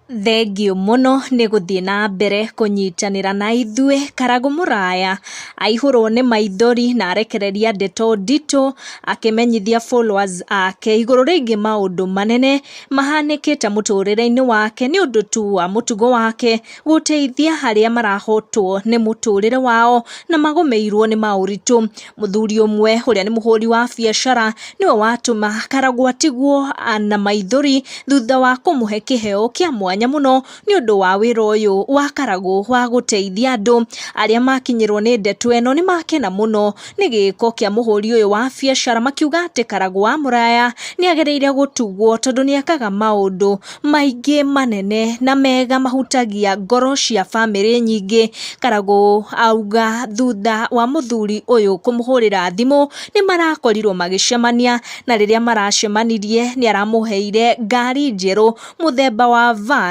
Thengiũ mũno nĩ gũthiĩ na mbere kũnyitanĩra na ithuĩ. Karagũ Mũraya aihũrwo nĩ maithori na arekereria ndeto nditũ akĩmenyithia followers ake igũrũ rĩgiĩ maũndũ manene mahanĩkĩte mũtũrĩre-inĩ wake nĩ ũndũ tu wa mũtugo wake gũteithia arĩa marahotwo nĩ mũtũrĩre wao na magũmĩirwo nĩ maũritũ. Mũthuri ũmwe ũrĩa nĩ mũhũri wa biacara nĩwe watũma Karagũ atigwo na maithori thutha wa kũmũhe kĩheo kĩa mwanya mũno nĩ ũndũ wa wĩra ũyũ wa Karagũ wa gũteithia andũ. Arĩa makinyĩrwo nĩ ndeto ĩno nĩ makena mũno nĩ gĩko kĩa mũhũri ũyũ wa biacara makiuga atĩ Karagũ wa Mũraya nĩ agĩrĩire gũtugwo tondũ nĩ ekaga maũndũ maingĩ manene na mega mahutagia ngoro cia bamĩrĩ nyingĩ. Karagũ auga thutha wa mũthuri ũyũ kũmũhũrĩra thimũ nĩ marakorirwo magĩcemania na rĩrĩa maracemanirie nĩ aramũheire ngari njerũ mũthemba wa van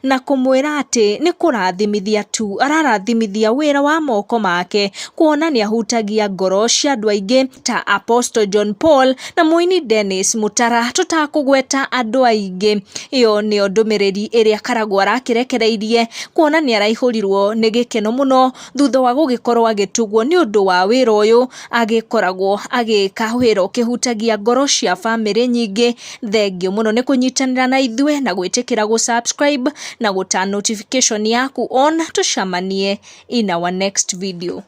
na kũmwĩra atĩ nĩ kũrathimithia tu ararathimithia wĩra wa moko make kuona nĩ ahutagia ngoro cia andũ aingĩ ta Apostle John Paul na mũini Dennis Mutara tũtakũgweta andũ aingĩ. Ĩyo nĩyo ndũmĩrĩri ĩrĩa Karagũ arakĩrekereirie kuona nĩ araihũrirwo nĩ gĩkeno mũno thutha wa gũgĩkorwo agĩtugwo nĩ ũndũ wa wĩra ũyũ agĩkoragwo agĩka wĩra ũkĩhutagia ngoro cia bamĩrĩ nyingĩ. Thengiũ mũno nĩ kũnyitanĩra na ithuĩ na gwĩtĩkĩra gũ subscribe na gũ turn notification yaku on, tũcemanie in our next video.